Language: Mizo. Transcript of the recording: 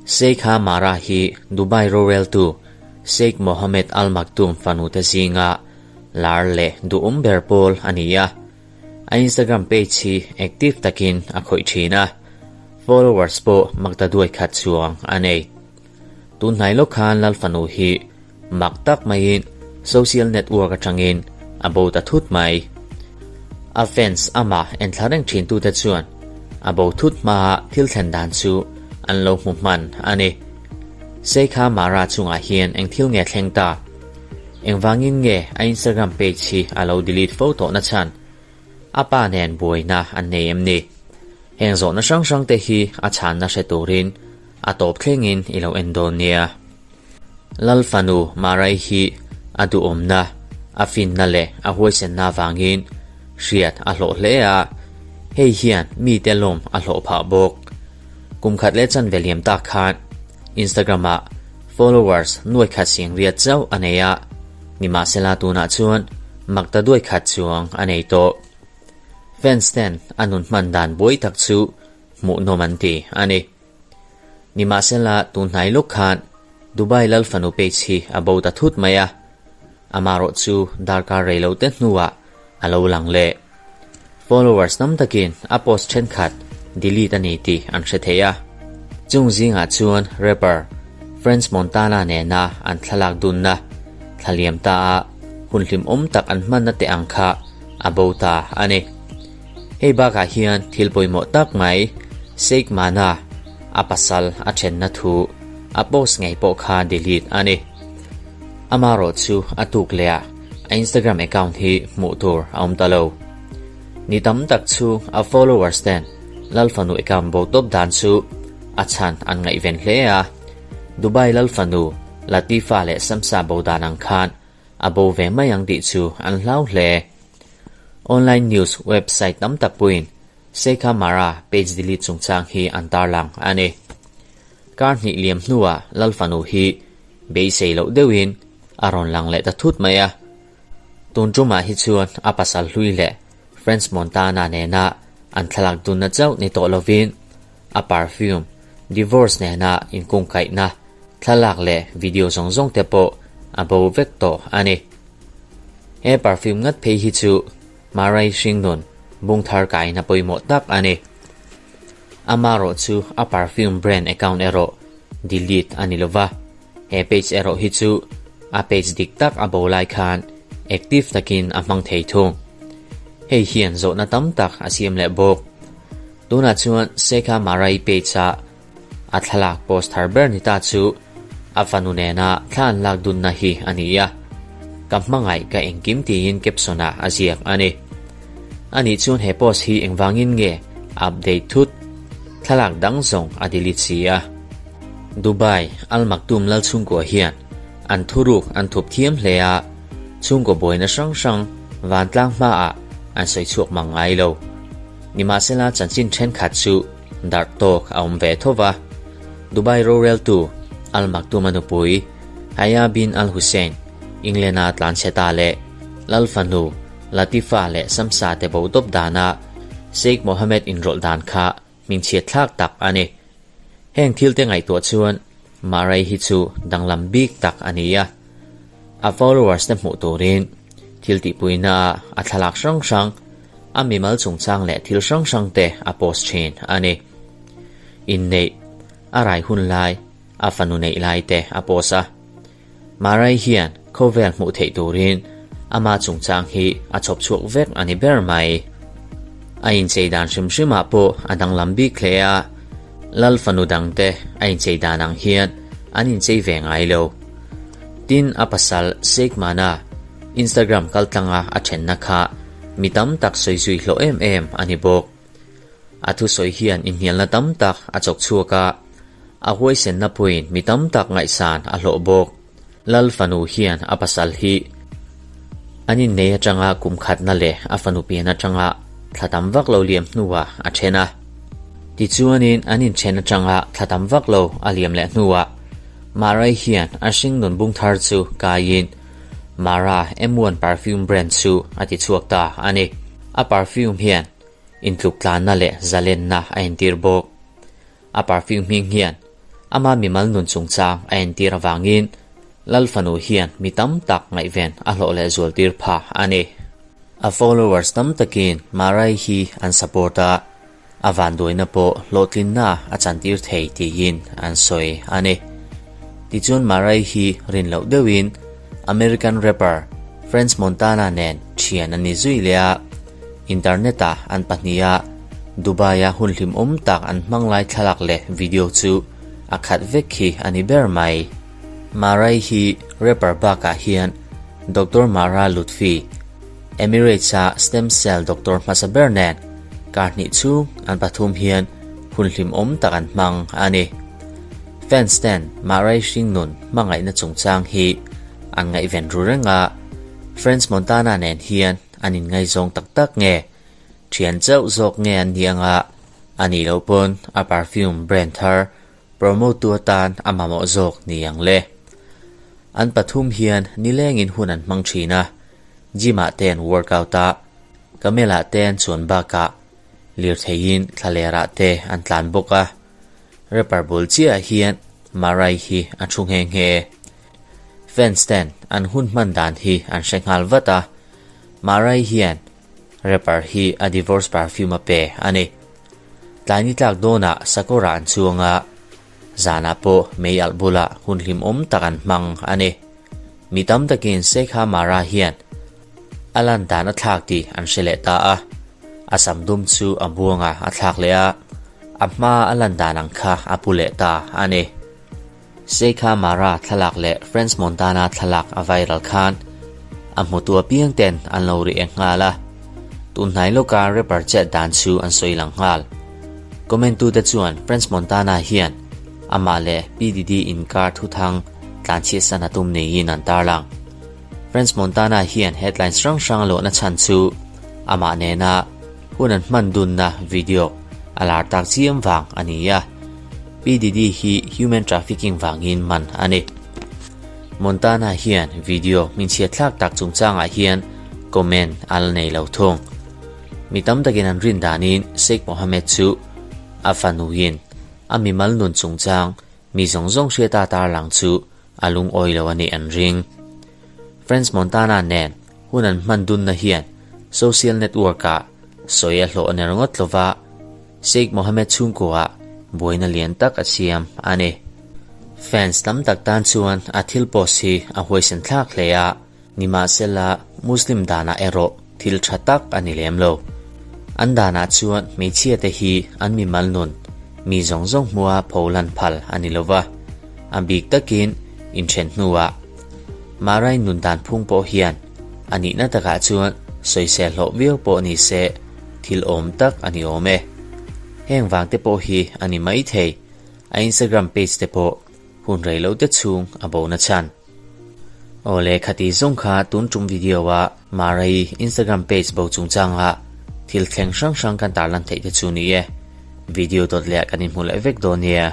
Sheikha Mara hi Dubai roreltu Sheikh Mohammed Al Maktoum fanute zinga lar leh duhawm ber pawl a ni a. A Instagram page hi active takin a khawih thin a, followers pawh makta duai khat chuang a nei. Tun hnai lawk khan Lal fanu hi mak tak maiin social network atangin a bo ta thut mai. A fans amah enthla reng thin tute chuan a bo thut hmaa thil thlen dan chu an lo hmu hman a ni. Sheikha Mara chungah hian eng thil nge thleng ta? Engvangin nge a Instagram page hi a lo delete fo tawh na chhan? A pa nen buaina an nei em ni? Heng zawhna hrang hrang te hi a chhanna hre turin a tawp thlengin i lo en dawn nia. Lal fanu Marai hi a duhawmna, a finna leh a huaisenna avangin hriat a hlawh hle a, hei hian mite lawm a hlawh phah bawk. Kum khat leh chanve liam tak khan Instagram-ah followers nuai khat sing riat chauh a nei a, nimahsela tunah chuan makta duai khat chuang a nei tawh. Fans ten a nun hman dan buai tak chu hmuhnawm an ti a ni. Nimahsela tun hnai lawk khan Dubai Lal fanu page hi a bo ta thut mai a, amarawh chu darkar rei lo te hnuah a lo lang leh. Followers tam takin a post thenkhat delete a ni tih an hre thei a. Chung zingah chuan rapper French Montana nena an thlalak dunna thla liam ta a hun hlimawm tak an hmanna teh ang kha a bo ta a ni. Hei bakah hian thil pawimawh tak mai Sheikh Mana a pasal a thenna thu a post ngei pawh kha delete a ni. Amarawhchu a tuk leh a a Instagram account hi hmuh tur a awm ta lo. Ni tam tak chu a followers ten Lal fanu account bo tawp dan chu a chhan an ngaihven hle a, Dubai Lal fanu Latifa leh Samsa bo dan ang khan a bo ve mai ang tih chu an hlau hle. Online news website tam tak pawhin Sheikha Mara page delete chungchang hi an tarlang a ni. Kar hnih liam hnuah Lal fanu hi beisei loh deuhin a rawn lang leh ta thut mai a. Tun tumah hi chuan a pasal hlui leh French Montana nena an thlalak dunna chauh ni tawh lovin a perfume, divorce nena inkungkaihna thlalak leh video zawng zawng te pawh a bo vek tawh a ni. He perfume ngat phei hi chu Marai hringnun bung thar kaina pawimawh tak a ni. Amarawh chu a perfume brand account erawh delete a ni lova. He page erawh hi chu a page dik tak a bo lai khan active takin a hmang thei thung. Hei hian zawhna tam tak a siam leh bawk. Tunah chuan Sekha Marai page a a thlalak post thar ber ni ta chu a fanu nena thla an lak dunna hi a ni a. Ka hmangaih ka engkim tiin caption ah a ziak a ni. Anih chuan he post hi engvangin nge update thut? Thlalak dang zawng a delete si a. Dubai, Al Maktoum lal chhungkua hian an thuruk an thup thiam hle a, chhungkaw buaina hrang hrang vantlang hmaah an sawi chhuak mang ngai lo. Nimahsela chanchin thenkhat chu darh tawk a awm ve tho va. Dubai roreltu Al Maktoum a nupui Haya bin Al Hussein, England-a tlanchhe ta leh Lal fanu Latifa leh Samsa te bo dawp dana Sheikh Mohammed inrawlh dan kha Hmingchhiat thlak tak a ni. Heng thil te ngaihtuah chuan Marai hi chu danglam bik tak a ni a. A followers te hmuh turin thil tihpuina ah a thlalak hrang hrang, a mimal chungchang leh thil hrang hrang te a post thin a ni. Inneih, a rai hun lai, a fanu neih lai te a post a. Marai hian khawvel hmuh theih turin ama chungchang hi a chhawp chhuak vek a ni ber mai. A inchei dan hrim hrimah pawh a danglam bik hle a, Lal fanu dangte a inchei dan ang hian an inchei ve ngai lo. Tin, a pasal Sheikh Mana Instagram kaltlanga a thenna kha mi tam tak sawi zui hlawh em em a ni bawk. A thusawi hian inhnialna tam tak a chawk chhuak a, a huaisenna pawhin mi tam tak ngaihsan a hlawh bawk. Lal fanu hian a pasal hi an innei atanga kum khatna leh a fanu pian atanga thla tam vak lo liam hnuah a then a. Tichuanin an inthen atanga thla tam vak lo a liam leh hnuah Marai hian a hringnun bung thar chu kaiin Mara M1 perfume brand chu a ti chhuak ta a ni. A perfume hian. Intluktlanna leh zalenna a entir bawk. A perfume hming hian ama mimal nun chungchang a entir avangin Lal fanu hian mi tam tak ngaihven a hlawh leh zual tir pha a ni. A followers tam takin Marai hi an support a, a vanduaina pawh hlawhtlinna a chantir thei tiin an sawi a ni. Tichuan Marai hi rin loh deuhin American rapper French Montana nen thian an ni zui leh a, Internet-a an pahniha Dubai-a hun hlimawm tak an hmang lai thlalak leh video chu a khat vek khi a ni ber mai. Marai hi rapper bakah hian Doctor Mara Lutfi, Emirates-a stem cell doctor hmasa ber nen kar hnih chhung an pathum hian hun hlimawm tak an hmang a ni. Fans ten Marai hringnun hmangaihna chungchang hi an ngaihven ru reng a, French Montana nen hian an inngaizawng tak tak nge? Thian chauh zawk nge an nih anga a nih loh pawn a perfume brand thar promote tu atan a mamawh zawk ni ang le. An pathum hian nilengin hun an hmang thin a, gym ah te an workout a, camel ah te an chuan bakah lirtheiin thlalerah te an tlan bawk a. Rapper bul chiahah hian Marai hi a thu nghe nghe. Fans ten an hun hman dan hi an hre nghal vat a, Marai hian rapper hi a divorce perfume a pe a ni. Tlai ni tlak dawnah sakawrah an chuang a, zanah pawh mei alh bulah hun hlimawm tak an hmang a ni. Mi tam takin Sheikha Mara hian a lan dan a thlak tih an hre leh ta a, a sam dum chu a buangah a thlak leh a, a hma a lan dan ang kha a pu leh ta a ni. Sheikha Mara thlalak leh French Montana thlalak a viral khan a hmutu apiang ten an lo ri eng nghal a, tunhnai lawka rapper chet dan chu an sawi lang nghal. Comment tute chuan French Montana hian amah leh P Diddy inkar thuthang tlanchhiatsan a tum niin an tarlang. French Montana hian headlines hrang hrang a lawhna chhan chu amah nena hun an hman dunna video a lar tak chiam vang a ni a, P Diddy hi human trafficking vangin man a ni. Montana hian video hmingchhiat thlak tak chungchangah hian comment a la nei lo thung. Mi tam takin an rin danin Sheikh Mohammed chu a fanuin a mimal nun chungchang mi zawng zawng hriata tarlang chu a lungawi lo a nih an ring. French Montana nen hun an hman dunna hian social network-ah sawi a hlawh ner ngawt lova Sheikh Mohammed chhungkuaah buaina lian tak a siam a ni. Fans tam tak tan chuan a thil post hi a huaisen thlak hle a, nimahsela Muslim danah erawh thil tha tak a ni lem lo. An danah chuan hmeichhia te hi an mimal nun mi zawng zawng hmua pholan phal a ni lova, a bik takin inthen hnuah Marai nun dan phung pawh hian a nihna takah chuan sawisel hlawh viau pawh ni se thil awm tak a ni awm e. Heng vang te pawh hi a ni maithei, a Instagram page te pawh hun rei lo te chhung a bo na chhan. Awle khati zawng kha tun tum video a Marai Instagram page bo chungchanga thil thleng hrang hrang kan tarlan theih te chu ni e. Video dawt leh kan inhmu leh vek dawn nia.